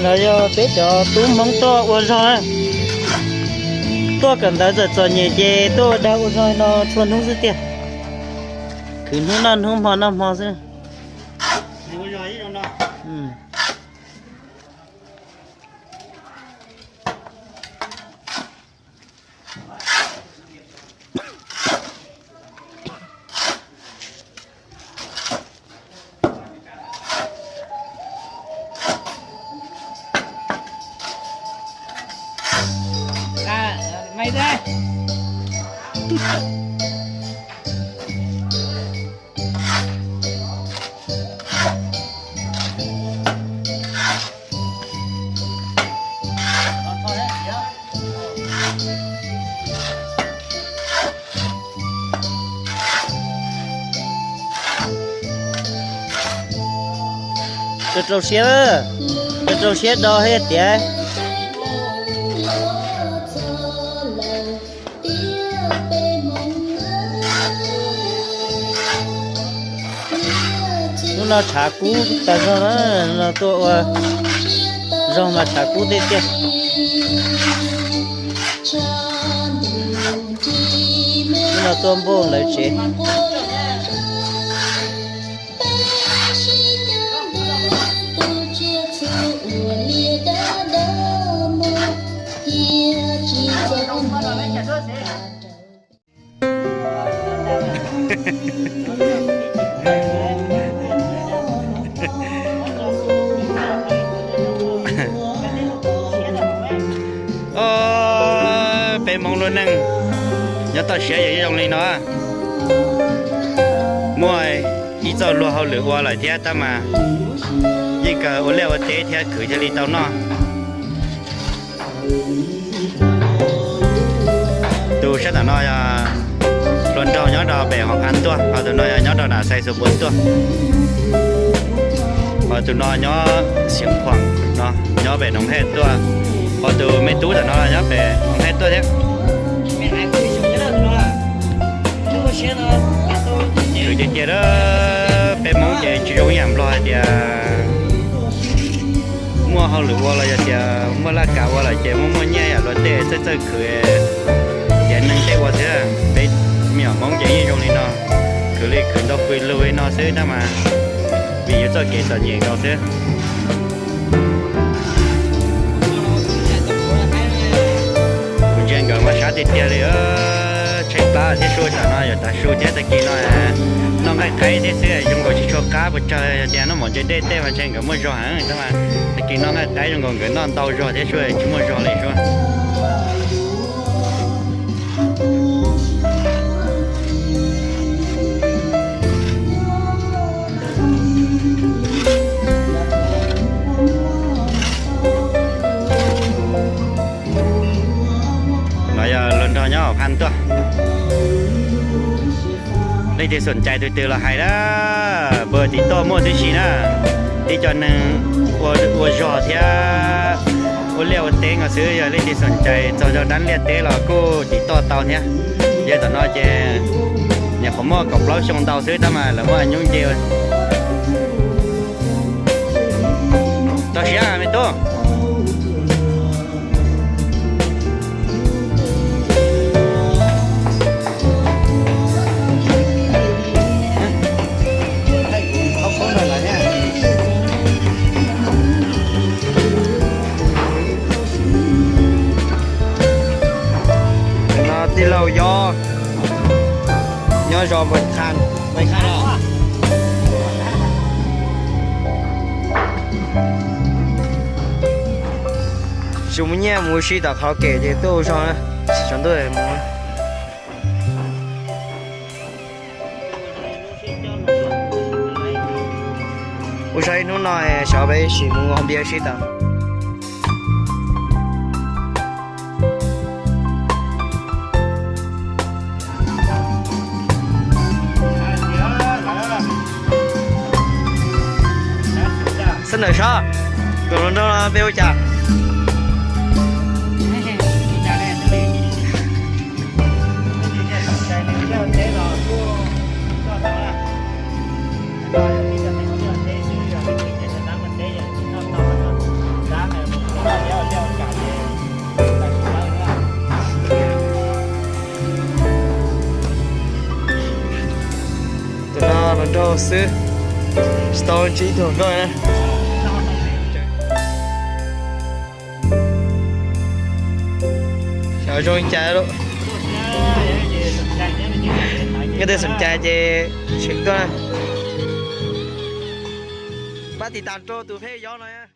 Yog peb cov tub Hmoob tuaj ua zog na, tuaj kawm ntawv txawm txom nyem ces tuaj ua dag ua zog no txhua hnub xwb tiag. Khwv hnub noj hnub hmo noj hmo xwb. Rau rau siab, rau rau siab do thiab tiag. Hnub no tshav kub tas zog na, no tuaj ua zog mas tshav kub tiag tiag. Hnub no tuaj npuaj lawv tsev. Peb Hmoob lub neej nyob toj siab yog ib zoo li no, muaj ib txoj luag hauj lwm ua lawm thiab tab mas yeej kawg ua liaj ua teb thiab khwv thiaj li tau noj. Tus sab tom no yog hluas nraug nyob rau pem Hoo Phaj tuaj, ho tus no yog nyob rau nram Xais Xus Npuas tuaj, ho tus no nyob Xeev Khuam no, nyob pem Noov Hej tuaj, ho tus me tub tom no nyob pem Noov Hej tuaj thiab. Khwv tiag tiag, peb Hmoob ces tsis zoo ib yam Nplog hais tias muaj hauj lwm ua los yog tias muaj laj kam ua lawm ces muaj muaj nyiaj yam luag tej txawj txawj khwv tias neeg tej ua xwb. Peb me nyuam Hmoob ces yeej zoo li no, khwv li khwv ntau pw lug li no xwb tab mas vim yus txoj kev txom nyem nkaus xwb. Kuv ntsia nkawd mas sab tiag tiag li. Tshaib plab thiab, sua tam no yuav tav su thiab, tag kis no noj nqaij qaib thiab xwb, zoo nkaus tsis tshua qab pes tsawg. Yog tias noj mov ntse dej tej mas ntshe nkawd muaj zog heev tab mas tag kis noj nqaij qaib zoo nkaus nkawd noj ntau zog thiab sua tsis muaj zog li sua. No yog luag nrog nyob Hoo Phaj tuaj. Leej twg xom cai tus twg los hais na, npawb tiv toj muaj tib si na. Tib co neeg ua zog thiab ua liaj ua teb nkaus xwb, yog leej twg xom cai txog zog dab liaj teb los kuj tiv toj tau thiab. Yog tom no ces nyuam qhuav muaj kaum plaub xyoo ntau xwb tab mas lawv muaj nyuj nce. Txog siab me tub. No tij laug Yob nyob zos Npais Qha, Npais Qha los. Tsis muaj nyiaj mus ua si tom qhov kev ces tuaj ua zog na, tsis tsaus ntuj mus. Ua zog ib hnub no xyov peb sim mus hau npias sib tau. Xab ntawm Sob, tus hluas nraug no peb ua cas? Nkauj xwb, tsis tau ntsib ib tug nkauj na. Xyov zoo li cas lawm. Yog tej xom cai ces tseem tuaj na. Pab tiv tas rau tus phej yob no.